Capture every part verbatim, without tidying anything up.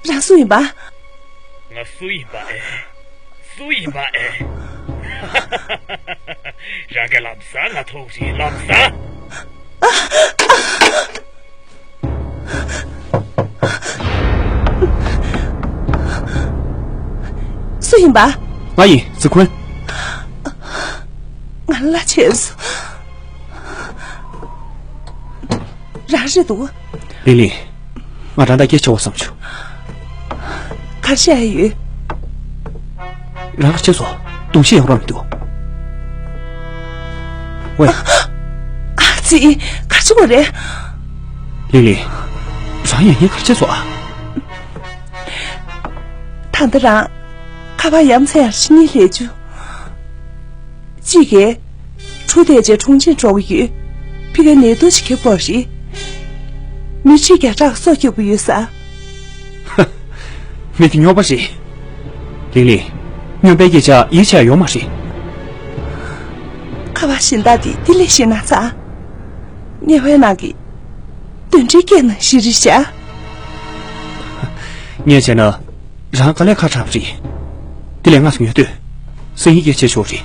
རང་སུ་ཡིན་པ། ང་སུ་ཡིན་པ་ཨེ། སུ་ཡིན་པ་ཨེ། རང་གི་ལམ་སང་ང་ཐུག་རེད། ལམ་སང་། སུ་ཡིན་པ། ང་ཡིན། ཙི་ཁུན། ང་ལ་བྱས་སོ། རང་རེད་འདུག་ལིན་ལིན། ང་རང་དང་སྐད་ཆ་བོ་བསམ་བྱུང་། ག་རེ་བཤད་ཡོད། རང་ག་བྱས་སོང་། གདོང་ཤེས་ཡོང་རོགས་མི་འདུག་ཝེ། ཨ་ཙི། ག་རེ་བྱེད་དགོས་རེད། ལིན་ལིན། རང་ཡང་ཡིན་ག་རེ་བྱས་སོང་ཨ། ད་ལྟ་རང་ཁ་པར་ཡ་མཚན་ཡར་ཕྱིན་ནི་ལས་བཅུ། གཅིག་གིས་གྲུ་དེ་རྗེས་གྲོང་ཁྱེར་འགྲོ་གི་ཡོད། ཕི་གའི་ནད་དུག་ཅིག་ཁྱབ་པོ་རེད། མི་ཁྲི་བརྒྱ་ཕྲག་སྲོག་སྐྱོབ་གི་ཡོད་ས། མི་དེ་སྨྱོན་པ་རེད། ལིན་ལིན། སྨྱོན་པའི་སྐད་ཆ་ཡིད་ཆེས་ཡོད་མ་རེད། ཁ་པར་གཞན་དག་དེ་དེ་ལས་ཤེས་ན་ཚ། དམྱལ་བའི་ནང་གི་གདོན་འདྲེ་སྐད་ནང་བཞིན་རེད་ཤག་ངས་བྱས་ན། རང་དཀའ་ལས་ཁག་དྲགས་པ་རེད། དེ་ལས་ང་ཚོ་ཉོ་སྡོད། སང་ཉིན་སྐད་ཆ་ཤོད་རེད།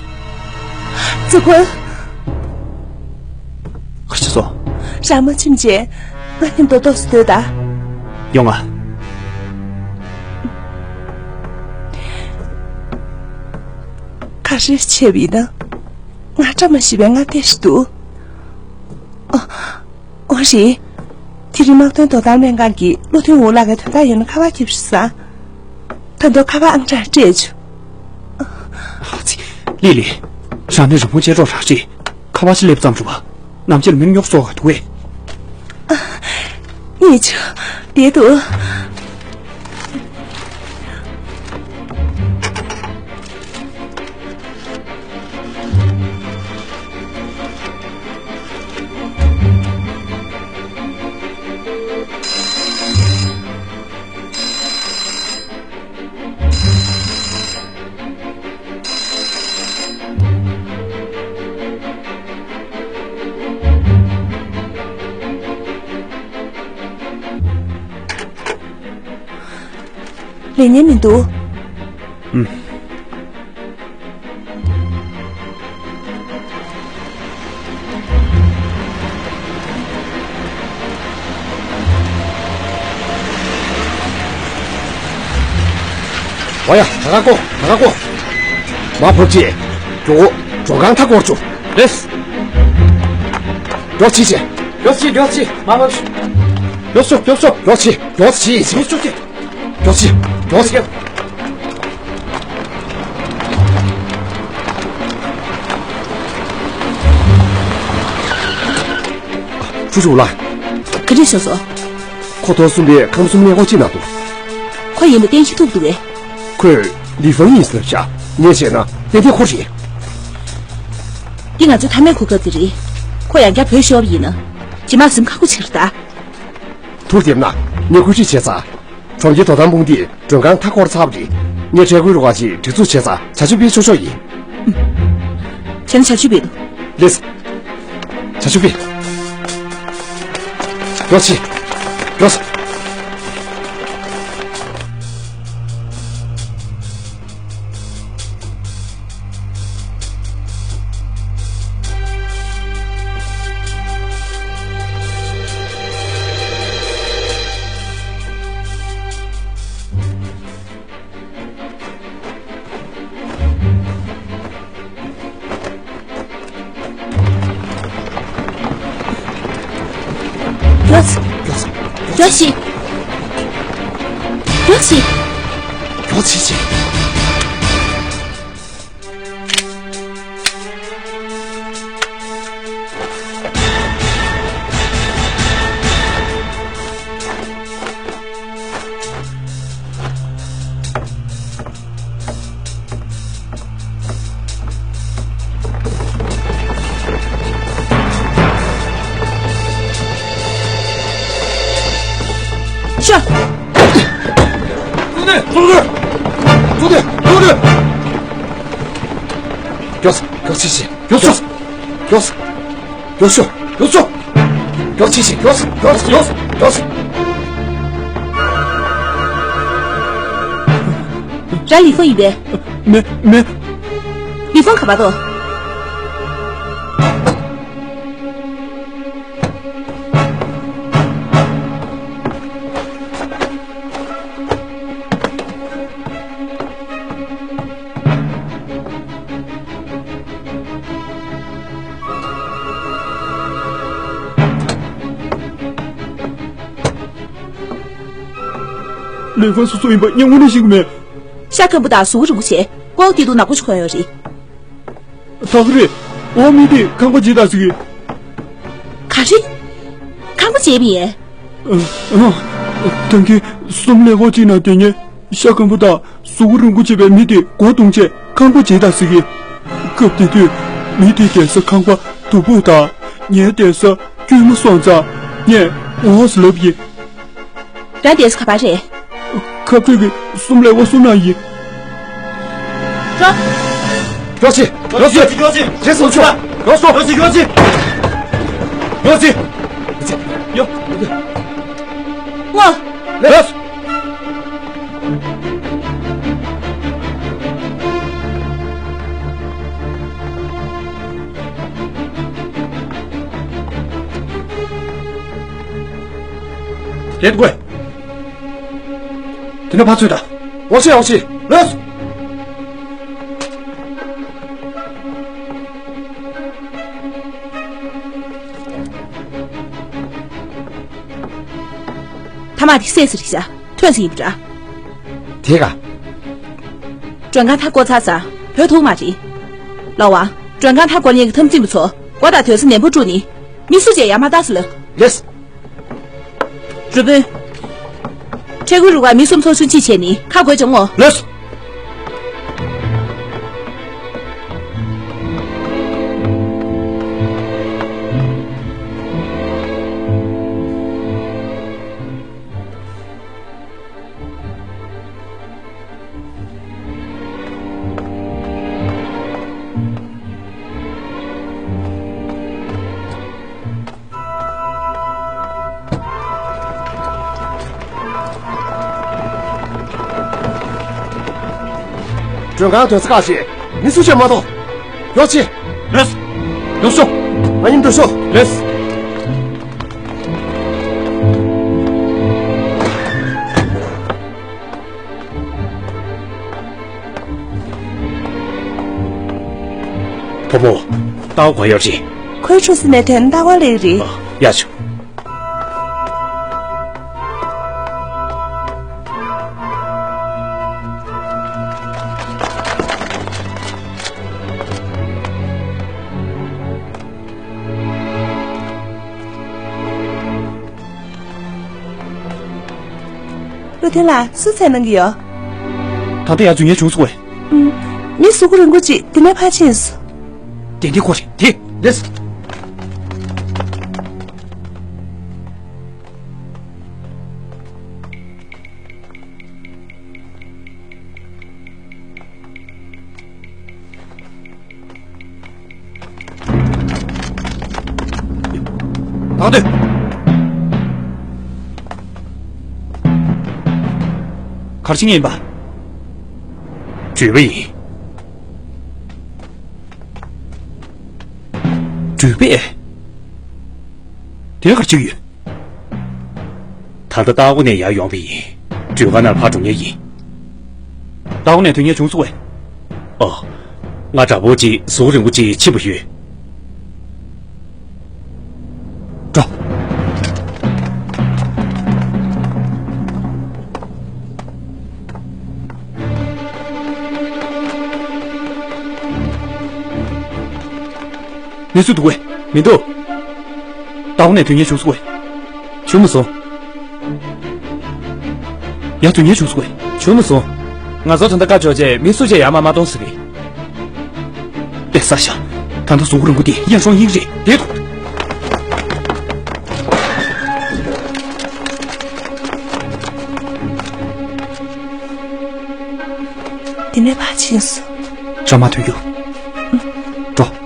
ཙི་ཁུན། ག་རེ་བྱས་སོང་། རང་མ་ཕྱིན་བྱས་ང་མཉམ་དུ་ཏོག་ཙམ་སྡོད་ད། ཡོང་ང་། ག་རེ་བྱས་པ་ཡིན་ན། ང་བཀྲ་མ་ཤིས་པའི་ང་བལྟས་ཤིག་འདུག་ཨ། འོ་རེད། དེ་རིང་དམག་དོན་དོ་དམ་ལྷན་ཁང་གི་བློ་མཐུན་འུ་ལག་གི་དོན་དག་ཡོད་ན་ཁ་པར་རྒྱབ་ཤིག་ཟེར། ད་དུང་ཁ་པར་ཨང་གྲངས་སྤྲད་བྱུང་། ཨ་ཙི། ལི་ལི། རང་ནི་རི་མོ་བྱེད་རོགས་རག་རེད། ཁ་པར་ཅིག་སླེབས་ཙམ་རུ་བ། ནམ་ཕྱེད་མི་རྙོག་སོགས་འདུག་གས། ཨ། ཉེ་ཆུ། བསྡད་འདུག་ལེན་ཉན་མི་འདུག་ཨུམ། ཝ་ཡ། ད་ག་ཀོ། ད་ག་ཀོ། མ་ཕོབ་ཅི། མགྱོགས། མགྱོགས་གང་ཐག་སྐོར་བཅུག་ལེས། མགྱོགས་ཅི་ཅི། མགྱོགས་ཅི། མགྱོགས་ཅི། མ་ཕོབ་ཅི། མགྱོགས་སོ། མགྱོགས་སོ། མགྱོགས་ཅི། མགྱོགས་ཅི་ཅི། མགྱོགས་ཅི། མགྱོགས་ཅི། མགྱོགས་ཅི། ཧྲུའུ་ཅུའུ་ལགས། ག་འདྲ་བྱུང་སོང་། ཁོ་ཐོག་གསུམ་པའི་ཁམས་གསུམ་གནས་སྐོར་གཅིག་ན་འདུག་ཁོ་ཡིན་པ་གཏན་འཁེལ་ཐུབ་འདུག་གས། ཁོས་ལི་ཧྥང་ཡིན་ཟེར་བཞག་ངས་བྱས་ན་ཏན་ཏན་ཁོ་རེད། འདི་ང་ཚོའི་མཐའ་མའི་གོ་སྐབས་དེ་རེད། ཁོ་ཡང་བསྐྱར་བྲོས་ཤོར་བ་ཡིན་ན། རྗེས་མ་ཟིན་ཁག་པོ་ཆགས་རེད་ད། ཐུགས་དེབ་ན་ངས་བཀོད་སྒྲིག་བྱས་ཚར། གྲོང་ཁྱེར་དོ་དམ་དཔུང་སྡེས་མགྲོན་ཁང་མཐའ་སྐོར་ཚར་བ་རེད། ངས་འཕྲལ་མགོའི་རོགས་པ་ཅིག་སྒྲིག་འཛུགས་བྱས་ཚར། བྱ་སྤྱོད་སྤེལ་ཆོག་ཆོག་ཡིན། བྱས་ན་བྱ་སྤྱོད་སྤེལ་དང་། ལེས། བྱ་སྤྱོད་སྤེལ། མགྱོགས་ཤིག་མགྱོགས་ཤིག་མགྱོགས། མགྱོགས། མགྱོགས་ཤིག་མགྱོགས་ཤིག་མགྱོགས་ཤིག་ཤ། ཚུགས་ཏེ། ཚུགས་ཏེ། ཚུགས་ཏེ། ཚུགས་ཏེ། མགྱོགས། མགྱོགས་ཤིག་མགྱོགས་ཤོག་མགྱོགས་ཤོག་མགྱོགས་ཤོག་མགྱོགས་ཤིག་མགྱོགས། མགྱོགས། མགྱོགས། མགྱོགས། རང་ལི་ཧྥང་ཡིན་པས། མེ་མེ། ལི་ཧྥང་ག་པར་འདུག་ལི་ཧྥང་སུ་སུ་ཡིན་པ་ངས་དངོས་གནས་ཤེས་ཀྱི་མེད། ཤ་སྐམ་པོ་དང་གཟུགས་པོ་རིང་པོ་བྱས། ཀོའུ་ཏི་ཏུ་ནག་པོ་ཞིག་གོན་ཡོད་རེད། ད་ག་རེད། འོ་མི་དེ་ཁང་པ་བརྗེས་དང་ཟེར་གི། ག་རེ། ཁང་པ་བརྗེས་པ་ཡིན། ཨ། ཨ། ད་གིན་སུམ་ལེ་ཧོ་གཅིག་ནང་སྡོད་མཁན་ཤ་སྐམ་པོ་དང་གཟུགས་པོ་རིང་པོ་བྱས་པའི་མི་དེ་མགོ་བརྡུངས་བྱས་ཁང་པ་བརྗེས་དང་ཟེར་གི། སྐབས་དེ་དུས་མི་དེའི་བསྡད་ས་ཁང་པ་སྡུག་པོ་དང་། ངའི་བསྡད་ས་དཀྱུས་མ་སོང་ཙང་ངས་འོ་ཟེར་ལབ་ཡིན། རང་བསྡད་ས་ག་པར་རེད། ཁ་ཐུག་གི་སུམ་ལེ་ཧོ་གསུམ་ནང་ཡིན། རོ། རོ་ཅི། རོ་ཅི། རོ་ཅི། རེ་སོང་ཆོག་རོ་སོང་། རོ་ཅི། རོ་ཅི། རོ་ཅི། ཡོ། ངོ་། ལེ། རོ། དེ་དགོས། དེ་ནས་ཕར་ཚུར་ད། འོ་ཤེ་འོ་ཤེ། ལོས། ཐ་མག་དེ་བསད་ཟེར་ཤག་ཐོན་ཟེར་ཡིན་པ་འདྲ། དེ་ག་མགྲོན་ཁང་མཐའ་བསྐོར་ཚར་ཙང་བུད་ཐུབ་མ་རེད། ལོ་བ། མགྲོན་ཁང་མཐའ་བསྐོར་མཁན་གྱི་འཐབ་འཛིང་པ་ཚོ་སྒོ་དང་དུས་ས་ནན་པོ་བཀྲུས་ནས་མི་སུ་གཅིག་ཡར་མ་བལྟ་ཟེར་ལབ། ལེས། རུ་དཔོན། ཁྲལ་དགོས་རུ་ཁག་མི་གསུམ་ཚོགས་ཆུང་གཅིག་བྱས་ནས་ཁ་བགོས་བྱུང་ངོ་། ལགས་སོ། མགྲོན་ཁང་དོན་ས་ཁག་ཅིག་མི་སུ་ཞིག་མ་གཏོགས། ཡོག་ཅིག་ལགས། ཡོང་ཤོག་ང་མཉམ་དུ་ཤོག་ལགས། བུ་མོ། ལྟ་བ་གང་ཡོད་རེད། ཁོའི་ཆུ་སྲིན་ནས་ཐོན་ལྟ་བ་ལེགས་རེད། ཨ། ཡག་བྱུང་། བློ་མཐུན་ལགས། སུ་འཚོལ་གནང་གི་ཡོད། ད་ལྟ་ཡར་འཛུལ་ཉེན་བྱུང་སོང་བས། ཨུམ། མི་གཟུགས་པོ་རིང་པོ་ཅིག་དེ་ནས་ཕར་ཕྱིན་སོང་། དེ་འདི་ཁོ་རེད་དེ། ལེས། ད་སྡོད། ག་རེ་བྱེད་མཁན་ཡིན་པ། འགྲུལ་པ་ཡིན། འགྲུལ་པས། དེ་ག་རེ་བྱེད་ཀྱི་ཡོད། ད་ལྟ་ཏའོ་ནས་ཡར་ཡོང་བ་ཡིན། མགྲོན་ཁང་ནང་ཕར་འགྲོ་མཁན་ཡིན། ཏའོ་ནས་ཐོན་མཁན་བྱུང་སོང་བས། ཨོ། ང་དྲག་པོ་གཅིག་གཟུགས་རིང་པོ་གཅིག་ཕྱིན་པ་ཡོད། འགྲོ། མི་སུ་འདུག་གས། མི་འདུག་ཏའོ་ནས་དོན་གཉེར་བྱུང་སོང་གས། བྱུང་མ་སོང་། ཡང་དོན་གཉེར་བྱུང་སོང་གས། བྱུང་མ་སོང་། ང་ཚོ་ད་ལྟ་བཀའ་བཅག་རྗེས་མི་སུ་གཅིག་ཡར་མར་མ་གཏོང་ཟེར་གི། དཔེ་བསགས་ཤག་ད་ལྟ་གཟུགས་པོ་རིང་པོ་དེ་ཡང་ཤོང་ཡིན་རེད་དེ། དེ་ནས་ཕར་ཕྱིན་སོང་། ཅང་མ་ཐོན་རྒྱུ། འགྲོ།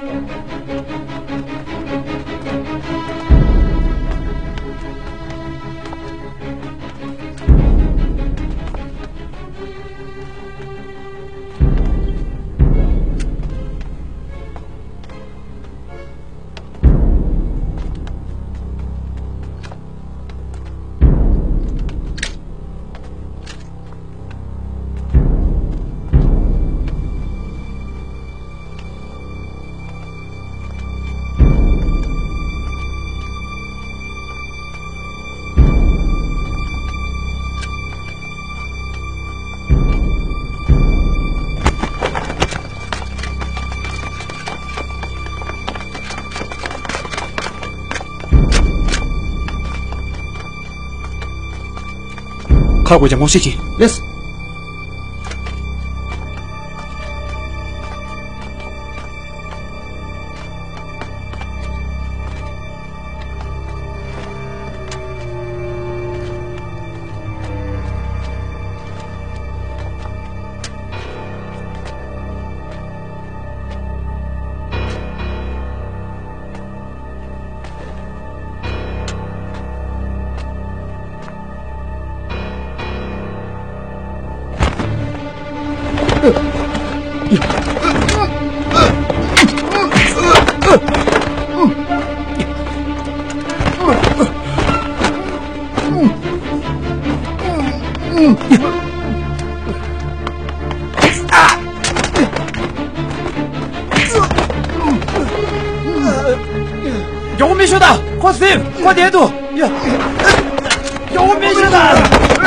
ཁ་དགོས་ཀྱང་ངོ་ཤེས་ཀྱི། ལེས། མགྱོགས་པོ་མེ་ཤོག་དང་། ཁོ་སེམས། ཁོ་བསྡད་འདུག། ཡ། མགྱོགས་པོ་མེ་ཤོག་དང་།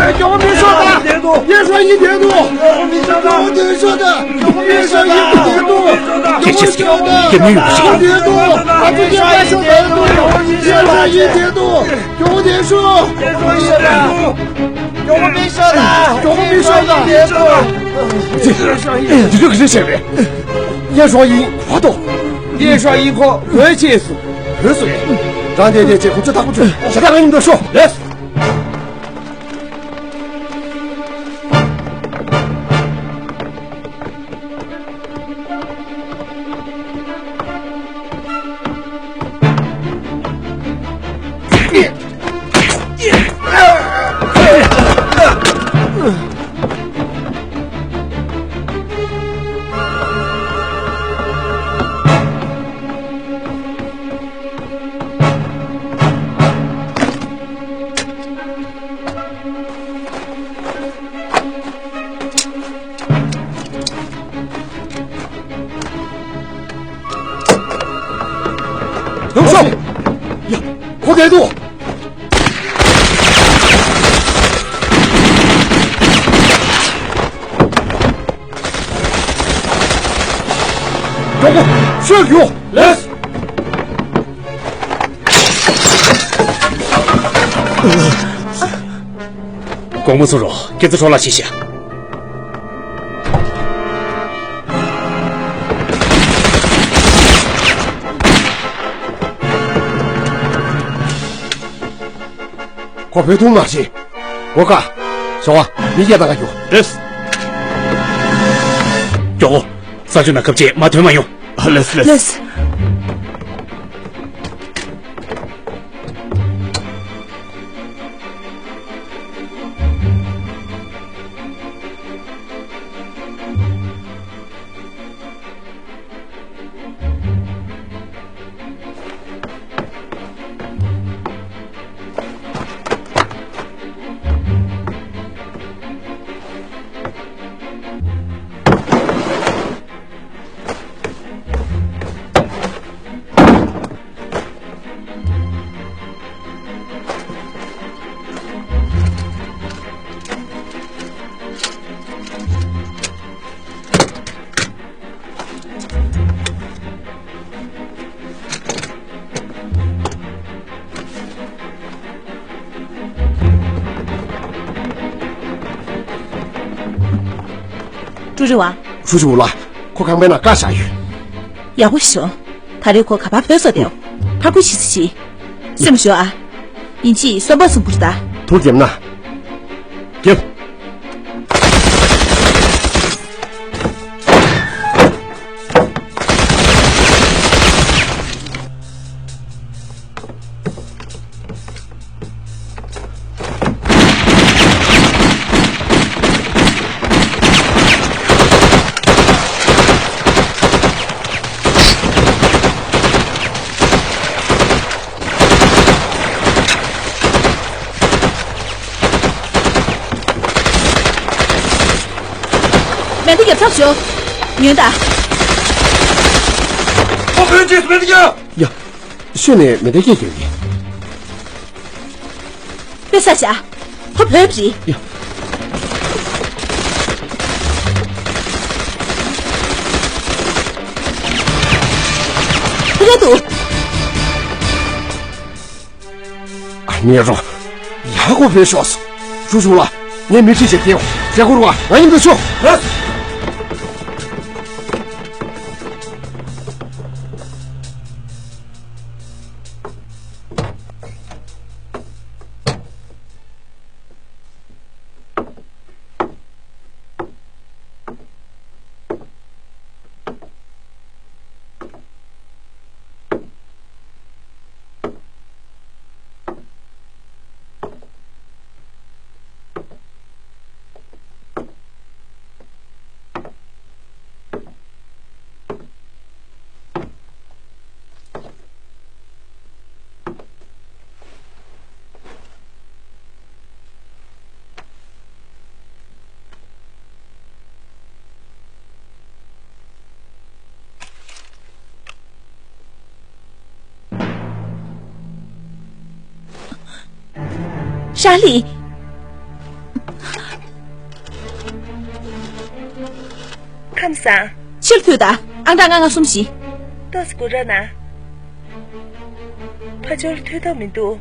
མགྱོགས་པོ་མེ་ཤོག་དང་། ཡེ་ཤ་ཡི་བསྡད་འདུག། མགྱོགས་པོ་མེ་ཤོག་དང་། མགྱོགས་པོ་མེ་ཤོག་དང་། མགྱོགས་པོ་མེ་ཤོག་དང་། སྐད་ཆ་སྐད་མི་ཡོང་ཞིག། བསྡད་འདུག། ཨ་ཅོ་སྐད་མ་ཤོག་བསྡད་འདུག། ཡེ་ཤ་ཡི་བསྡད་འདུག། མགྱོགས་པོ་བསྡད་ཤོག། མགྱོགས་པོ་མེ་ཤོག་དང་། མགྱོགས་པོ་མེ་ཤོག་དང་། འདི་འདྲ་ག་རེ་བྱས་པས། ཡེ་ཤ་ཡི་གོ་དོ། ཡེ་ཤ་ཡི་ཁོ་བོད་ཆས་སུ། བོད་སུ་ཡིན། རང་དེ་དེ་ཆེ་ཁོ་ཚོ་ཐག་པོ་ཆུ་ཞེ་དྲག་ཡིན་འགྲོ་ཤོག། ལེས། ཡོང་ཤོག། ཡ། ཁོ་བསྡད་འདུག། མགྱོགས་པོ་ཤོག་ཡོང་། ལེས། དགོངས་པ་ཚོ་རོགས་སྐྱེ་ཚེ་འཕྲོ་བརླག་ཤི་ཤ། ཁོ་བོད་དུ་མ་ཤི། འོ་ཀ། ཞོགས་པ་མི་སྐྱེ་དང་ག་རྒྱུ། ལེས། མགྱོགས་པོ། ས་ཆུ་ནང་ཁབ་ཆེ་མ་ཐོན་མ་ཡོང་། ཨ་ལེས་ལེས། ལེས། ཀྲུའུ་ཧྲི་ཝང་། ཧྲུའུ་ཅི་ཝུ་ལགས། ཁོ་ཁང་པའི་ནང་བཀག་བཞག་ཡོད། ཡག་པོ་ཞིག་བྱུང་། ད་རེས་ཁོ་ག་པར་བུད་སོང་སྟེ། ཕར་རྒོལ་ཞིག་ཅིག་བྱེད། སེམས་ཞོག་ཨ། ཡིན་གཅིག་གསོན་པོ་སུ་འབུར་ད། ཐུགས་དགྱེས་ན། དགྱེས། མེ་མདའ་རྒྱབ་ཐག་ཞོག་ཉོན་དང་། ཁོ་བོད་ཅེས་མེ་མདའ་རྒྱབ། ཡ། ཤོད་ནས་མེ་མདའ་སྐད་རྒྱག་གི། དཔེ་ས་བཞག་ཁོ་བོད་རེད། ཡ། ཕ་ག་འདུག་ཨ་ནེ་རོ། ཡ་ཁོ་བོད་ཤོག་སོང་། ཞུ་ཞུ་ལ། ངས་མི་ཁྲིད་བྱེད་ཀྱི་ཡོང་། ཟས་གོ་རུ་བ། ང་མཉམ་དུ་ཤོག་ལགས། ཤ་ལི། ཁམས་བཟང་། ཕྱིར་ཕུད་དང་། ཨང་གྲངས་ལྔ་ལྔ་གསུམ་བཞི། ཏོག་ཙམ་སྒུག་རོགས་གནང་། ཕ་ཇོར་ཐུག་ཐབས་མི་འདུག་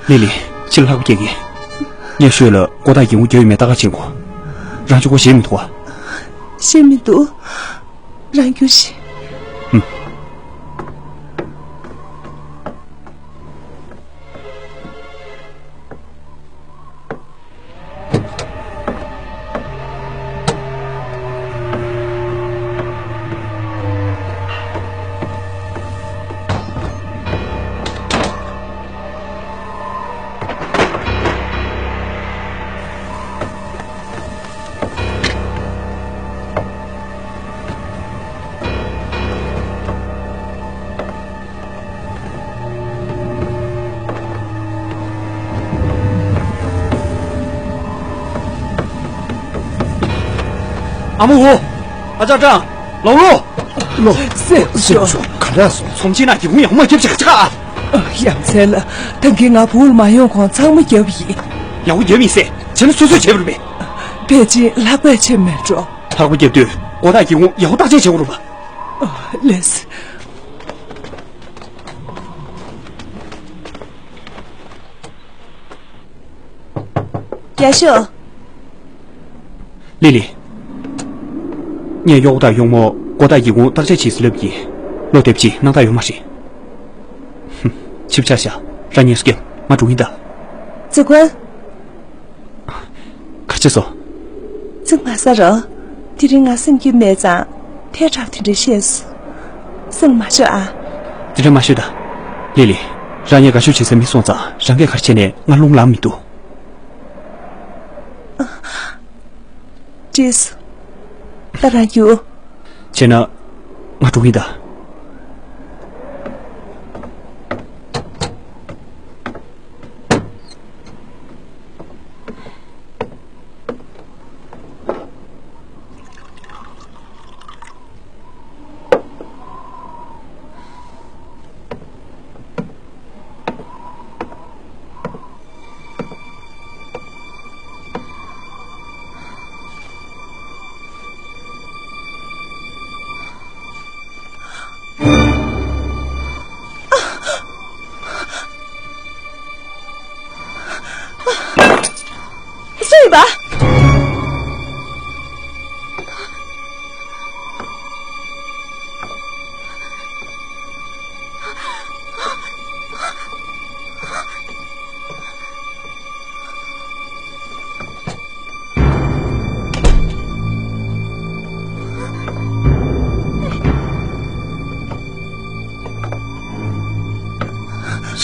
ལི་ལི། ཕྱི་ལ་ལྷག་པ་སྐྱེལ་གི། ངས་ཤོད་ལ་ཀོ་ཐག་གི་འུ་རྒྱབ་ཡོད་མེད་ལྟ་ག་ཕྱིན་གོ། རང་ཆུ་ཁོ་ཞེད་མི་འདུག་ག་ཞེད་མི་འདུག་རང་རྒྱུགས་ཤིག་ཧུམ། ཨ་མ་འོ། ཨ་ཅག་ཀྲང་། ལོག་ལོ། ལོ། སེམས་ཤོར། ག་འདྲ་སོང་། ཚོམས་ཆེན་ན་སྒེའུ་ཁུང་ཡག་མོ་རྒྱབ་ཅག་ཅག་ཨ། ཡ་མཚན་ལ། ད་གིན་ང་བུ་མ་ཡོང་གོང་ཚང་མ་རྒྱབ་ཡིན། ཡག་པོ་རྒྱབ་ཡིན་ཟེར། བྱས་ན་སོ་སོས་བྱས་པ་རེད་པས། ཕལ་ཆེར་ལྷག་པ་ཆེ་མེད་འགྲོ། ལྷག་པ་རྒྱབ་དུས་སྒོ་ཐག་སྒེའུ་ཁུང་ཡག་པོ་བརྟག་དཔྱད་བྱེད་དགོས་རེད་པ། ཨ། ལགས་སེ། རྒྱ་ཤོག་ལི་ལི། ངས་གཡོག་པོ་དང་གཡོག་མོ་སྒོ་ཐག་སྒེའུ་ཁུང་བརྟག་དཔྱད་བྱེད་ཟེར་ལབ་ཀྱིས། བློ་བདེ་པོ་ཅིག་སྣང་དག་ཡོད་མ་རེད། ཧུམ། ཆིབས་ཆ་བཞག་རང་ངལ་གསོ་རྒྱབ། ང་འགྲོ་གི་ཡིན་ད། ཙི་ཀོན། ག་རེ་བྱས་སོང་། ཙི་མ་ཟ་རོ། དེ་རིང་ང་སེམས་སྐྱིད་མེད་ཙང་། ཐལ་དྲགས་དེ་འདྲ་བཤད་སོང་། སེམས་མ་ཤོར་ཨ། དེ་འདྲ་མ་ཤོད་ད། ལི་ལི། རང་ཉིད་དགའ་ཤོས་བྱེད་ས་མི་སོང་ཙང་རང་གིས་ག་རེ་བྱས་ནས་ང་རླུང་ལངས་མི་འདུག་བྲིས། ད་རང་རྒྱུགས། བྱས་ན། ང་འགྲོ་གི་ཡིན་ད། སུ་ཡིན་པ།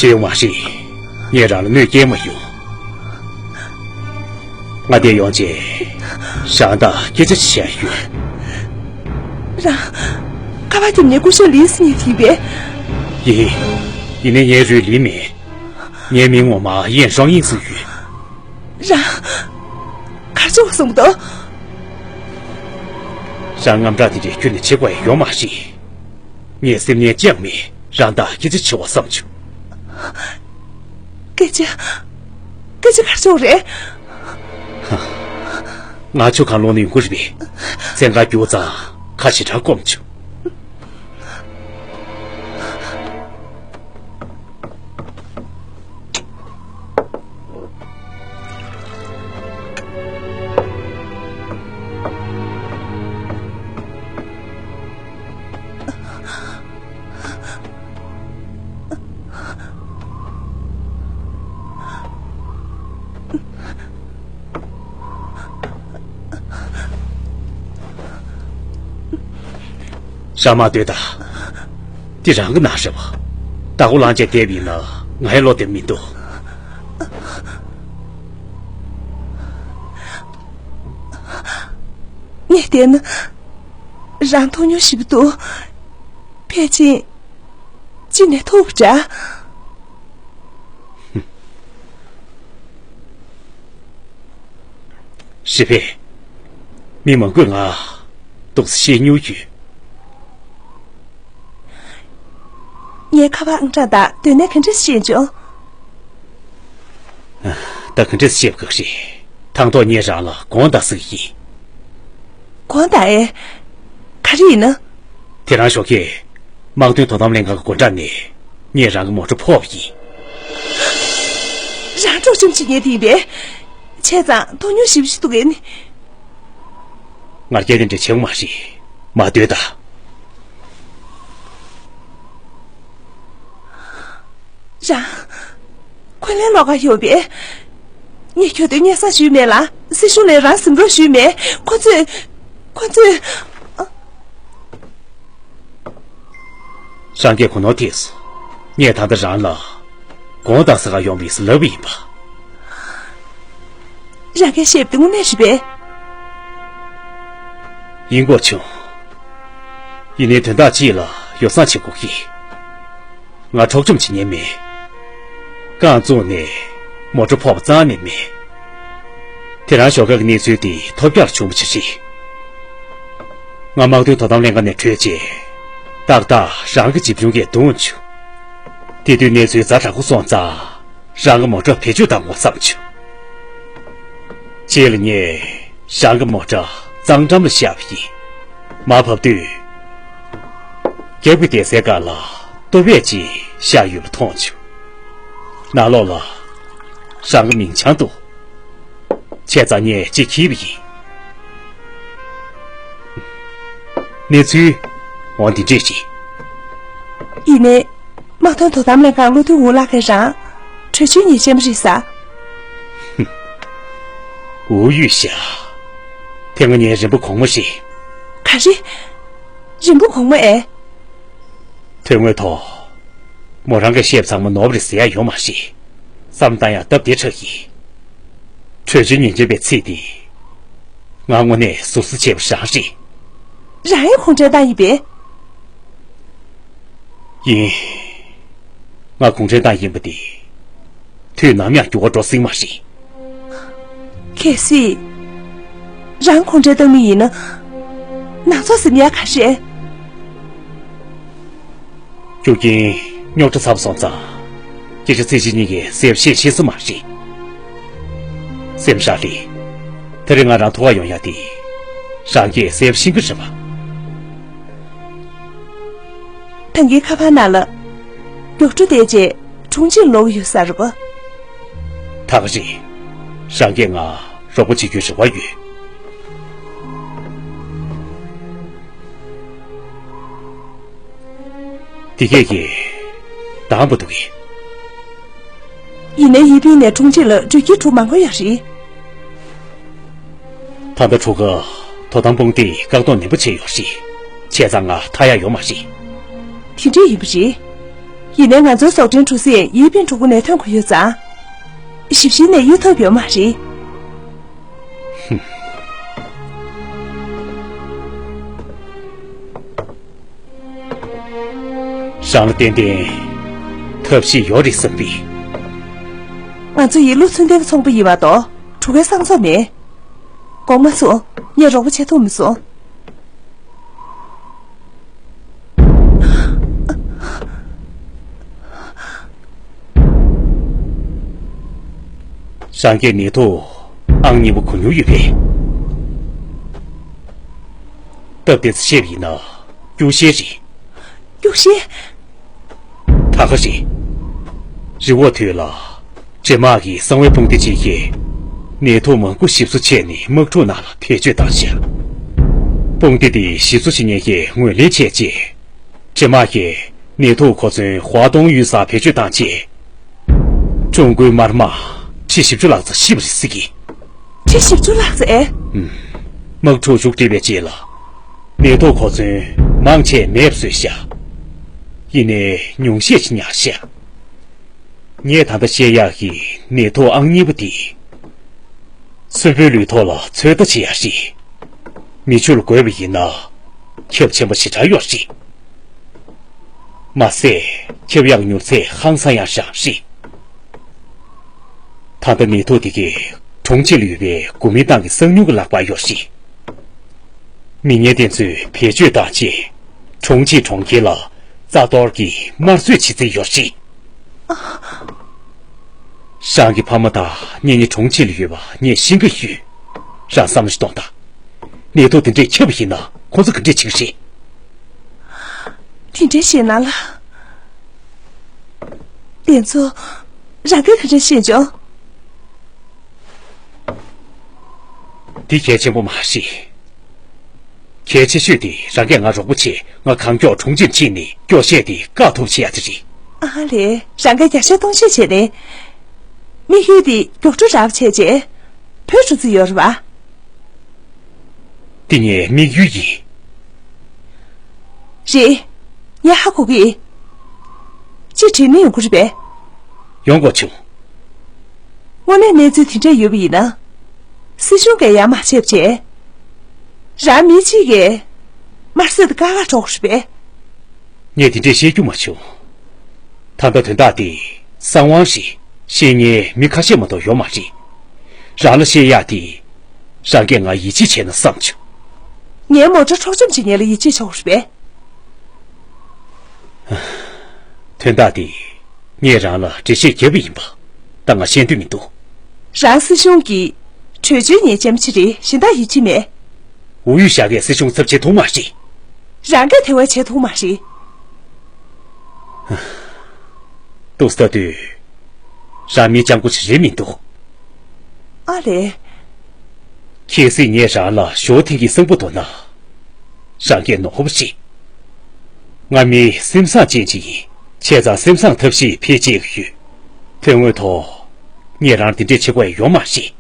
ཤེས་ཡོང་མ་ཤེས། ངས་རང་ལ་གནོད་སྐྱེལ་མ་ཡོང་། ང་འདིར་ཡོང་རྗེས་རང་དང་སྐད་ཆ་ཅིག་བཤད་ཡོད། རང་ཁ་པར་དེ་ངའི་སྐུ་ཞབས་ལིས་ཉིད་ཡིན་པས། ཡིན། ཡིན་ནའི་ངའི་རུས་ལིས་མིན། ངའི་མིང་ངོ་མ་ཡན་ཧྲང་ཡིན་ཟེར་ཡོད། རང་གར་ཕྱོགས་སོང་འདུག་རང་དངངས་སྐྲག་དེ་འདྲའི་ཁྱོན་ནས་བྱེད་དགོས་ཡ་ཡོད་མ་རེད། ངས་སེམས་ནས་ཅང་མེད། རང་དང་སྐད་ཆ་བྱེད་པ་བསམ་བྱུང་། སྐད་ཆ། སྐད་ཆ་ག་རེ་བྱུང་རེད། ང་ཆུ་ཁང་ལོག་ནས་ཡོང་གི་རེད་པས། མཚན་གང་རྒྱུག་ཙང་ཁ་ཞེ་དྲག་སྐོམ་བྱུང་། རང་མ་སྡོད་དང་། འདི་རང་གི་ནང་རེད་པ། བདག་པོ་བླངས་བྱས་བསྡད་པ་ཡིན་ན་ང་ཡང་བློ་བདེ་མི་འདུག་ངས་བལྟས་ན། རང་མཐོང་མྱོང་ཞེ་པོ་འདུག་ཕལ་ཆེར་ཅི་ནས་ཐུག་པ་འདྲ། ཧྲི་ཕེ། མི་མང་པོས་ང་ཏོག་ཙམ་བཤད་མྱོང་ཡོད། ངའི་ཁ་པར་ཨང་གྲངས་དང་སྡོད་གནས་ག་འདྲས་ཤེས་བྱུང་། ད་ག་འདྲས་བཤད་དགོས་རེད། དང་ཐོག་ངས་རང་ལ་དགོངས་དག་ཟེར་གྱི་ཡིན། དགོངས་དག་ཨེ། ག་རེ་ཡིན་ན། དེ་རིང་ཞོགས་ཀས་དམག་དོན་དོ་དམ་ལྷན་ཁང་གི་སྒོ་འགྲམ་ནས་ངས་རང་གི་མོ་ཊ་ཕོག་པ་ཡིན། རང་སྤྲོ་སྐྱོམ་བྱེད་མཁན་དེ་ཡིན་པས། བྱས་ཙང་མཐོང་མྱོང་ཞེ་པོ་ཞིག་འདུག་གས་ནི། ང་རྒྱལ་དེ་འདྲ་བྱེད་མ་རེད། མ་སྡོད་དང་། རང་། འཁོན་ལན་སློག་ག་ཡོང་པས། ངས་ཁྱོད་དོན་སྙན་སེང་ཞུས་མེད་ལ། སྲིད་གཞུང་ནས་རང་གཟིམ་རོགས་ཞུས་མེད། ཁོ་ཚོས། ཁོ་ཚོས། ཨ། རང་གིས་གོ་ནོར་ཐེབས་སོང་། ངས་ད་ལྟ་རང་ལ་དགོངས་དག་ཟེར་ག་ཡོང་བས་ལབ་པ་ཡིན་པ། རང་གིས་བཤད་པ་དེ་དངོས་གནས་རེད་པས། ཡིན་དགོས་བྱུང་། ཡིན་ནའི་དོན་དག་ཅིག་ལ་ཡོ་བསྲང་བྱེད་དགོས་ཀྱི། ང་འཕྲོག་བཅོམ་བྱེད་མཁན་མེད། རྐང་བཙུགས་ནས་མོ་ཊ་ཕོག་པ་རྩ་ནས་མེད། དེ་རིང་ཞོགས་ཀ་གི་གནས་ཚུལ་དེ་ཐོལ་རྒྱག་བྱུང་བ་ཅིག་རེད། ང་དམག་དོན་དོ་དམ་ལྷན་ཁང་ནས་བྲོས་རྗེས། ཏག་ཏག་རང་གི་འཇིབ་ཆུང་གིས་བརྡུངས་བྱུང་། དེ་དུས་གནས་ཚུལ་ཛ་དྲག་པོ་སོང་ཙང་། རང་གི་མོ་ཊ་བེད་སྤྱོད་བཏང་དགོས་བསམ་བྱུང་། རྗེས་ལ་ངས་རང་གི་མོ་ཊ་གཙང་འགྲམ་ལ་བཞག་པ་ཡིན། མར་བབས་དུས། རྒྱབ་ཀྱི་སྡེར་སའི་སྒང་ལ་ལྟོ་ཕད་ཅིག་བཞག་ཡོད་པ་མཐོང་བྱུང་། ནང་ལོགས་ལ་རང་གི་མིང་བྱང་འདུག་བྱས་ཙང་ངས་ཅིག་འཁྱེར་བ་ཡིན། གནས་ཚུལ་འོ་འདི་འདྲས་ཅིག་ཡིན་ནའི། དམག་དོན་དོ་དམ་ལྷན་ཁང་བློ་མཐུན་ཝུ་ལགས་ཀྱིས་རང་། བྲོས་བྱོལ་ཉེས་ཅན་མ་རེད་ཟེར། ཝུའུ་ཡུས་ཤ། དེ་སྔ་ངའི་རིམ་པ་གོང་མ་རེད། ག་རེ། རིམ་པ་གོང་མ་ཨེ། དོན་དངོས་ཐོག་མོ་རང་གིས་བཤད་པ་ཚང་མ་ནོར་བ་རེད་ཟེར་ཡ་ཡོད་མ་རེད། བསམ་བློ་བཏང་ཡ་སྟབས་བདེ་དྲགས་ཡིན། བྲོས་བྱོལ་ཉེས་ཅན་པའི་ཚིག་དེ། ང་དངོས་གནས་ཟུར་ཟ་བྱས་པ་རང་རེད། རང་ཡང་གུང་ཁྲན་ཏང་ཡིན་པས། ཡིན། ང་གུང་ཁྲན་ཏང་ཡིན་པ་དེ། དུས་ནམ་ཡང་འགྱུར་བ་འགྲོ་སྲིད་མ་རེད། གལ་སྲིད། རང་གུང་ཁྲན་ཏང་མི་ཡིན་ན། ནང་ཚོགས་ཟིན་ཡ་ག་རེ། རྒྱུ་རྐྱེན་རྙོག་དྲ་ཚ་པོ་སོང་ཙང་། སྐད་ཆ་ཚིག་གཅིག་གཉིས་ཀྱིས་གསལ་པོ་བཤད་ཤེས་ས་མ་རེད། སེམས་ཧྲ་ལི། དེ་རིང་ང་རང་ཐུག་ག་ཡོང་ཡ་དེ། རང་གིས་གསལ་པོ་ཤེས་ཀྱི་རེད་པ། ཐང་གིས་ཁ་པར་ནང་ལ། མགྱོགས་འགྲོ་བསྡད་རྗེས་ཁྲུང་ཆིང་ལོག་ཡོད་ས་རེད་པ། ད་ག་རེད། རང་གིས་ང་རོགས་པ་བྱེད་རྒྱུའི་རེ་བ་ཡོད། དེ་སྐད་ཀྱིས་འདང་པོ་འདུག་གི། ཡིན་ནའི་ཡི་པིན་ནས་ཁྲུང་ཆིང་ལ་འགྲུལ་སྐྱེལ་གྲུ་མང་པོ་ཡོད་རེད། ད་ལྟ་གྲུ་ཁ་དོ་དམ་དཔུང་སྡེས་བཀག་སྡོམ་ནན་པོ་བྱས་ཡོད་རེད། བྱས་ཙང་ང་ཐར་ཡག་ཡོད་མ་རེད། དེ་འདྲས་ཡིན་པ་རེད། ཡིན་ནའི་ང་ཚོའི་ཟོག་འདྲེན་གྲུ་གཟིངས་ཡི་པིན་གྲུ་ཁ་ནས་ཐོན་དགོས་ཡོད་ཙང་། ཞིབ་བཤེར་ནས་གཡུག་ཐབས་ཡོད་མ་རེད། རང་ལ་ཏན་ཏན་ཐབས་ཤེས་ཡོད་རེད་བསམ་པས། ང་ཚོ་ཡིན་ལུགས་ཚུལ་ལྡན་གྱི་ཚོང་པ་ཡིན་མ་གཏོགས་གྲུ་ཁའི་གསང་རྫོང་མིན། དགོངས་མ་ཚོམས། ངས་རོགས་པ་བྱེད་ཐུབ་མི་སོང་། རང་གིས་ནད་ཐོག་ཨང་གཉིས་པ་གོ་མྱོང་ཡོད་པས། སྟབས་བདེ་ཙམ་བཤད་པ་ཡིན་ན་སྐྱུག་ཤལ་རེད། སྐྱུག་ཤལ། ད་ག་རེད། རི་བོ་ཐོད་ལ་འདྲེ་དམག་གིས་གསང་བའི་དཔུང་སྡེ་ཅན་གྱི་ནད་ཐོག་མང་པོ་ཞིབ་བཟོ་བྱས་ནས་དམག་འཁྲུག་ནང་ལ་བེད་སྤྱོད་བཏང་ཤག་དཔུང་སྡེ་དེ་ཞིབ་བཟོ་བྱེད་མཁན་གྱིས་ངོས་ལེན་བྱས་རྗེས། འདྲེ་དམག་གིས་ནད་ཐོག་གོ་མཚོན་ཧྭ་ཏུང་ཡུལ་སར་བེད་སྤྱོད་བཏང་རྗེས། ཀྲུང་གོའི་དམར་དམག་ཁྲི་བཞི་བཅུ་ལྷག་ཙམ་ཤི་བ་རེད་ཟེར་གི། ཁྲི་བཞི་བཅུ་ལྷག་ཙམ་ཨེ། ཨུམ། དམག་འཁྲུག་མཇུག་བསྒྲིལ་བའི་རྗེས་ལ། ནད་ཐོག་གོ་མཚོན་མང་ཆེ་མེད་པ་བཟོས་ཤག་ཡིན་ནའི་ཉུང་ཤས་ཤིག་ཉར་ཤག་ངས་ད་ལྟ་བཤད་ཡག་གི་ནད་ཐོག་ཨང་གཉིས་པ་དེ། གསོན་པོའི་ལུས་ཐོག་ལ་ཚོད་ལྟ་བྱེད་ཡག་རེད། མི་ཆུ་ལ་འགོས་པ་ཡིན་ན། ཁྱབ་ཆེན་པོ་ཞེ་དྲག་ཡོད་རེད། མ་ཟད་ཁྱབ་ཡག་མྱུར་ཚད་ཧང་སང་ཡང་ཞིག་རེད། ད་ལྟ་ནད་ཐོག་དེ་གས་གྲོང་ཁྱེར་ལ་ཡོད་པའི་གོ་མིན་ཏང་གི་གསང་མྱུལ་གྱི་ལག་པར་ཡོད་རེད། མི་ངན་དེ་ཚོས་བེད་སྤྱོད་བཏང་རྗེས། གྲོང་ཁྱེར་གྲོང་ཁྱེར་ལ་རྩ་གཏོར་གྱིས་དམར་གསོད་བྱེད་རྩིས་ཡོད་རེད། རང་གི་ཕ་མ་དང་གཉེན་ཉེ་གྲོང་ཁྱེར་ལ་ཡོད་པ་ངས་ཤེས་ཀྱི་ཡོད། རང་བསམ་བློ་ཞིག་གཏོང་དང་། ནད་ཐོག་དེ་འདྲས་ཁྱབ་པ་ཡིན་ན་ཁོང་ཚོ་ག་འདྲས་བྱེད་ཀྱི་རེད། དེ་འདྲས་བཤད་ན་ལ། དེ་ཚོ་རང་གིས་ག་འདྲས་ཤེས་བྱུང་། འདི་གལ་ཆེན་པོ་མ་རེད། གལ་ཆེ་ཤོས་དེ་རང་གིས་ང་རོགས་པ་བྱས། ང་གང་མགྱོགས་གྲོང་ཁྱེར་ཕྱིན་ནས་སྐྱོ་ཤས་དེ་བཀག་ཐུབ་བྱེད་ཡ་དེ་རེད། ཨ་ལས། རང་གིས་རྒྱ་ཤོད་སྟོང་ཤོད་བྱས་ནས། དམིགས་ཡུལ་དེ་མགྱོགས་འགྲོ་རག་བྱས་རྗེས། བོད་འགྲོ་རྩིས་ཡོད་རེད་པ། འདི་ངའི་དམིགས་ཡུལ་ཡིན། རེད། ངས་ཧ་གོ་གི། ཅི་དྲན་ནས་ཡོང་གི་རེད་པས། ཡོང་དགོས་བྱུང་། དངོས་གནས་གནས་ཚུལ་དེ་འདྲ་ཡོད་པ་ཡིན་ན། སྲིད་གཞུང་གིས་ཡར་མར་བྱས་པ་བྱས། རང་མི་གཅིག་གིས་དམར་གསོད་དེ་དཀའ་ཁག་འགྲོ་གི་རེད་པས། ངས་དེ་འདྲས་བཤད་རྒྱུ་མ་བྱུང་། ད་ལྟ་དོན་དག་དེ་གསང་བ་རེད། ཤེས་མཁན་མི་ཁ་ཤས་མ་གཏོགས་ཡོད་མ་རེད། རང་ལ་བཤད་ཡག་དེ། རང་གིས་ང་ཡིད་ཆེས་བྱས་ན་བསམ་བྱུང་། ངའི་མོ་ཊ་འཕྲོག་བཅོམ་བྱེད་མཁན་ལ་ཡིད་ཆེས་བྱེད་དགོས་རེད་པས། དོན་དག་དེ་ངས་རང་ལ་འགྲེལ་བཤད་བརྒྱབ་པ་ཡིན་པ། ད་ང་བཤད་འདོད་མི་འདུག། རང་སྲིད་གཞུང་གི་གྲོས་ཆོད་ཉན་ཅན་ཅིག་རེད། གཞན་དག་ཡིད་ཆེས་མེད། འོ་ཡུལ་བཞག་གས་སྲིད་གཞུང་ཚབ་བྱེད་ཐུབ་མ་རེད། རང་གིས་དེ་བས་བྱེད་ཐུབ་མ་རེད། འདུག་ཟེར་དུས། རང་མི་སྤྱང་པོ་ཞིག་རེད་མི་འདུག། ཨ་ལས། གལ་སྲིད་ངས་རང་ལ་ཞོ་ཐིང་གི་གསང་པོ་འདོར་ན། རང་གིས་ནོར་བ་ཞིག། ང་མི་སེམས་བཟང་ཅན་ཅིག་ཡིན། བྱས་ཙང་སེམས་བཟང་ཐབས་ཤེས་ཕལ་ཆེར་ཡོད། དོན་དངོས་ཐོག་ངས་རང་འདི་འདྲས་བྱེད་དགོས་ཡ་ཡོད་མ་རེད། ཞེད་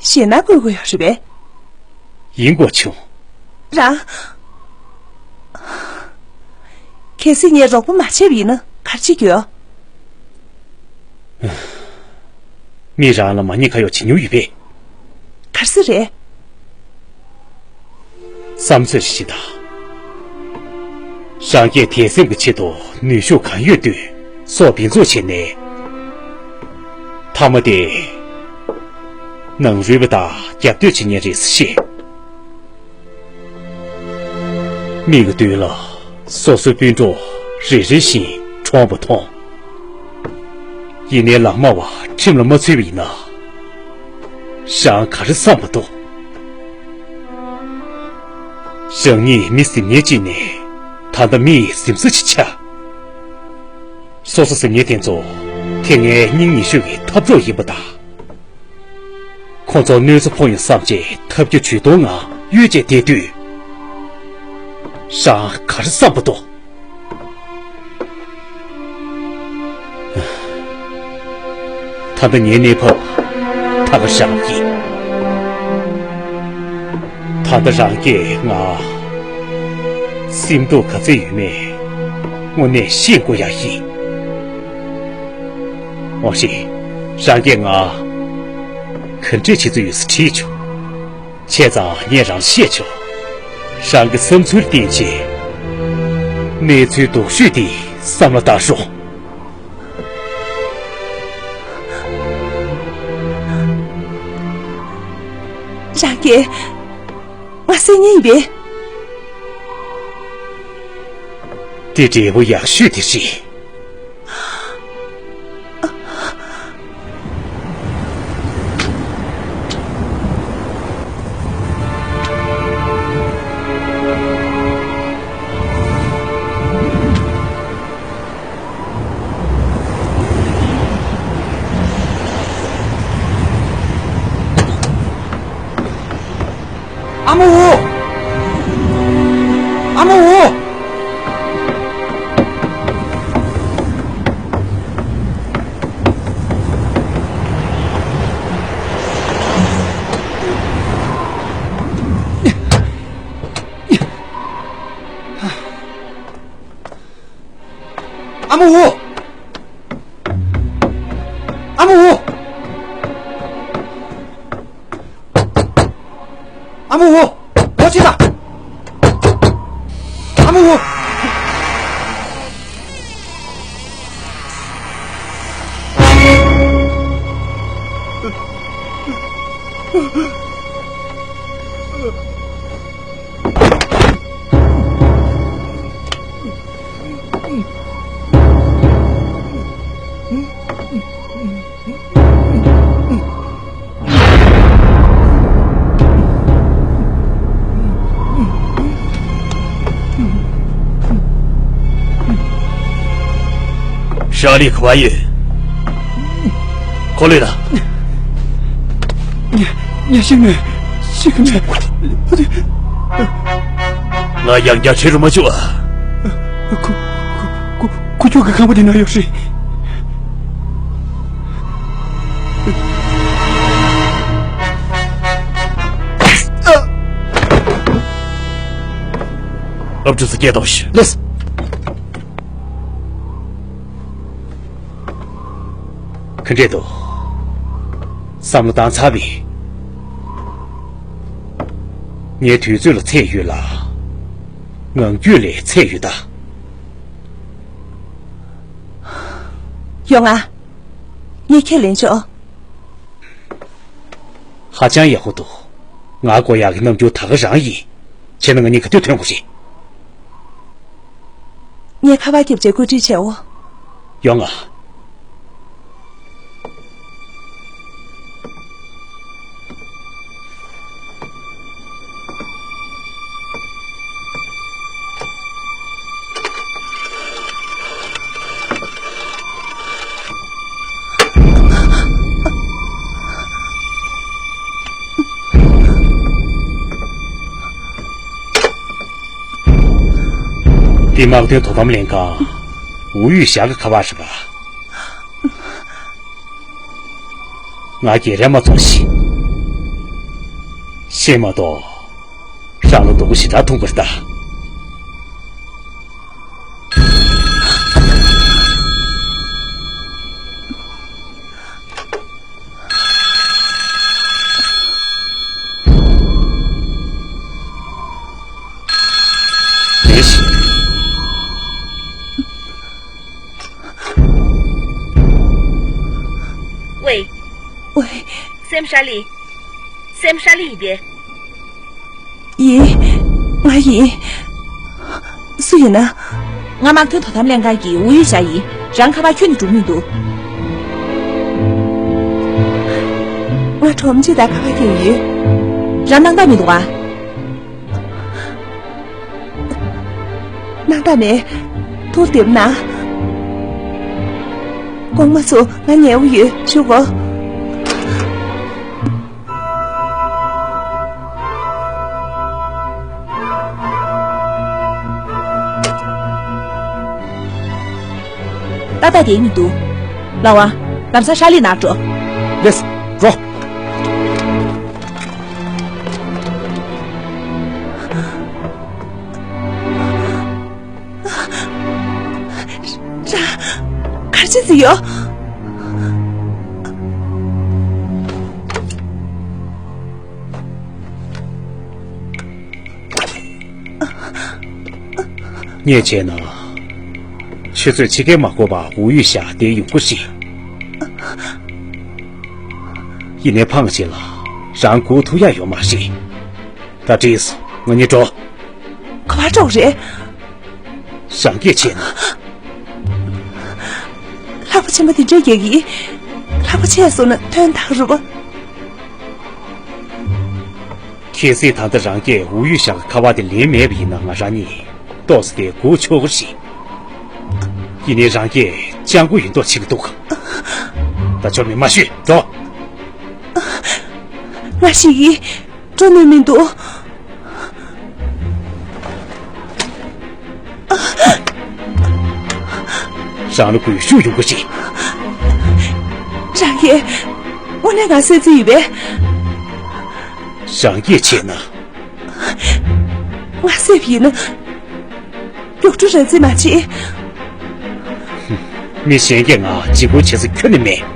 སྣང་སྐུལ་དགོས་ཡོད་རེད་པས། ཡིན་དགོས་བྱུང་། རང་། གལ་སྲིད་ངས་རོགས་པ་མ་བྱས་པ་ཡིན་ན་ག་རེ་བྱེད་རྒྱུ་ཡོད། མི་རང་ལ་མ་ཉེས་ཁ་གཡོག་བྱེད་མྱོང་ཡོད་པས། ག་རེ་ཟེར་རེད། བསམ་ཚོད་ཞིག་དང་། རང་སྐྱེས་དད་སེམས་ཀྱི་ཆེད་དུ་ནུས་ཤུགས་གང་ཡོད་བཏོན། སྲོག་འབེན་འཛུགས་བྱས་ནས། མཐའ་མ་དེ། ནང་རུལ་བ་དང་རྒྱབ་གཏོད་བྱེད་མཁན་རེད་ཟེར་བཤད། མིག་གི་མདུན་ལ་སོ་སོའི་སྤུན་གྲོགས་རེ་རེ་བཞིན་གྲོངས་པ་མཐོང་། ཡིན་ནའི་ལག་དམར་བ་ཁྲིམས་ལ་མ་ཚུད་པ་ཡིན་ན། རང་ག་རེ་བསམ་པ་འདུག། རང་ཉིད་མི་ཟིན་མཁན་གཅིག་ནས་ད་ལྟ་མི་ཡི་གཟིམ་ས་ཅིག་ཆགས། སོ་སོ་ཟིན་མཁན་དེ་ཚོ་དེ་སྔའི་སྙིང་ཉེ་ཤོས་ཀྱི་འཐབ་གྲོགས་ཡིན་པ་དང་། ཁོ་ཚོར་གནོད་འཚེ་ཕོག་ཡོང་བསམ་བྱས་ཐབས་སྐྱོ་ཇུས་གཏོང་ངང་གཡོལ་བྱས་བསྡད་དུས། རང་ག་རེ་བསམ་པ་འདུག། ད་ལྟ་ངའི་གནས་བབ་ད་ག་རང་ཡིན། ད་ལྟ་རང་གིས་ང་སེམས་སྡུག་ག་ཚད་ཡོད་མེད་དངོས་གནས་ཤེས་དགོས་ཡ་ཡིན། འོ་ཞེས། རང་གིས་ང་ག་འདྲས་བྱེད་རྩིས་ཡོད་ཟེར་དྲིས་བྱུང་། བྱས་ཙང་ངས་རང་ལ་བཤད་ཆོག། རང་གི་བསམ་ཚུལ་བསྟན་བྱས། གནས་ཚུལ་སྡུག་ཤོས་དེ་བསམ་བློ་བཏང་ཤོག་རང་གིས་ང་བསད་ཉེན་ཡིན་པས། དེ་འབྲས་བུ་ཡག་ཤོས་དེ་རེད། ཨ་མ་འོ། ཨ་མ་འོ། ཨ་མ་འོ། ཨ་མ་འོ། ཨ་མ་འོ། འོ་ཅི་ད། ཨ་མ་འོ། ཧྲ་ལི་ག་པར་ཡོད། ཁོ་ལོས་ལ། ངས་ཤེས་མེད། ཤེས་ཀྱི་མེད། ང་ཡང་བསྐྱར་བྲོས་རུ་མ་བཅུག་ཨ། ཁུ་ཁུ་ཁུ་ཁུ་ཁྱོད་ཀྱི་ཁང་པ་འདི་ན་ཡོད་རེད། ཨབ་ཅུ་སུ་སྐད་གཏོང་ཞིག་ལེས། ག་འདྲས་འདུག་བསམ་བློ་བཏང་ཚར་བས། ངས་དུས་ཚོད་ལ་ཚད་ཡོད་ལ། ངང་རྒྱུད་ལ་ཚད་ཡོད་ད། ཡོང་ང་། ངས་ཁས་ལེན་ཆོག་ཧ་ཅང་ཡག་པོ་འདུག་ང་དགོས་ཡག་གི་རྣམ་འགྱུར་ད་ག་རང་ཡིན། བྱས་ན་ང་གཉིས་ག་དུས་ཐོན་དགོས་རེད། ངས་ཁ་པར་བརྒྱབ་བྱས་བཀོད་སྒྲིག་བྱའོ། ཡོང་ང་། འདི་དམག་དོན་དོ་དམ་ལྷན་ཁང་ཝུའུ་ཡུས་ཞའི་ཁ་པར་རེད་པ། ང་རྒྱལ་ར་མ་ཚོང་ཞིག་ཤེས་མ་གཏོགས། རང་ལ་སྡུག་པོ་ཞེ་དྲག་ཐུག་པར་གདའ། ཝེ། ཝེ། སེམས་ཧྲ་ལི། སེམས་ཧྲ་ལི་ཡིན་པས། ཡིན། ང་ཡིན། སུ་ཡིན་ན། ང་དམག་དོན་དོ་དམ་ལྷན་ཁང་གི་ཝུའུ་ཡུས་ཞའི་ཡིན། རང་ཁ་པར་ཁྱོན་ནས་འགྲོ་མི་འདུག་ང་གྲོགས་མོ་གཅིག་དང་ཁ་པར་བརྒྱབ་ཡོད། རང་སྣང་དག་མི་འདུག་ཨ། སྣང་དག་མེད། ཐུགས་བདེ་པོ་གནང་། དགོངས་པ་མ་ཚོམ། ང་ཉལ་གི་ཡོད། བཞུགས་གོ། ཏག་ཏག་བསྡད་མི་འདུག་ལགས་པ། ལམ་སང་ཧྲ་ལི་ནང་འགྲོ། ལེས། འགྲོ། ར། ག་རེ་བྱེད་ཀྱི་ཡོད། ངས་བྱས་ན། ཆུ་ཚོད་ཕྱེད་ཀས་མ་འགོར་བར་ཝུའུ་ཡུས་ཞང་བསྡད་ཡོང་གི་རེད། ཡིན་ནའི་ཕངས་ཆེ་ལ་རང་སྒུག་ཐུབ་ཡག་ཡོད་མ་རེད། ད་འགྲིག་སོང་། ང་གཉིས་འགྲོ། ག་པར་འགྲོ་གི་རེད། རང་གིས་བྱས་ན། ལྷག་པ་ཆེན་པོ་དེ་འདྲའི་རྒྱག་གི། ལྷག་པ་ཆེ་སོང་ན་དོན་དག་རེད་པ། གལ་སྲིད་ད་ལྟ་རང་གིས་ཝུའུ་ཡུས་ཞང་གི་ཁ་པར་དེ་ལེན་མེད་པ་ཡིན་ན། ང་རང་གཉིས་ཏོག་ཙམ་དེ་སྒུག་ཆོག་གི་རེད། ཡིན་ནའི་རང་གིས་སྤྱང་པོ་ཡིན་མདོག་བྱེད་ཀྱི་འདུག་ད་ཆོ་མེད་མ་ཤོད། འགྲོ། ང་ཤེས་ཀྱི། འགྲོ་ནུས་མི་འདུག་རང་ལ་སྒུལ་ཤུགས་ཡོང་གི་རེད། རང་གིས་དངོས་གནས་ང་བསད་རྩིས་ཡོད་པས། རང་གིས་བྱས་ན། ང་བསད་པ་ཡིན་ན། མགྱོགས་འགྲོ་རན་རྩིས་མ་བྱེད། མི་གཞན་གྱིས་ང་འཇིགས་སྐུལ་བྱེད་ས་ཁྱོན་ནས་མེད།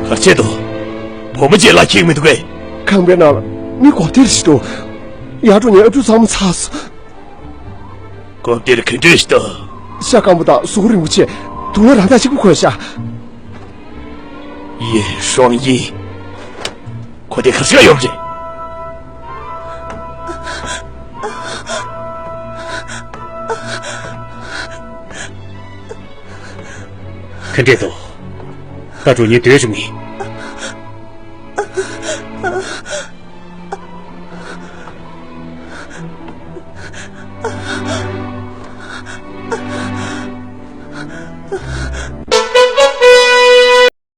ག་བྱས་འདུག་བུ་མོ་ཅིག་ལ་ཁྱེག་མི་འདུག་གས། ཁང་པའི་ནང་ལ་མི་གོ་སྟེར་ཞིག་འདུག་ཡར་འགྲོ་ནས་ཨ་ཕྲུག་ཚང་མ་ཚར་སོང་། སྐབས་དེར་ག་འདྲ་ཞིག་འདུག་ཤ་སྐམ་པོ་དང་གཟུགས་རིང་པོ་བྱས། དུང་བ་རང་དང་གཅིག་པ་གོན་ཤག་ཡེ་ཧྲོང་ཡི། ཁོ་དེ་ག་ཚོད་ཡོད་རེད། ག་འདྲས་འདུག་ད་འགྲོ་ཉེན་སྡོད་བྱུང་ངས།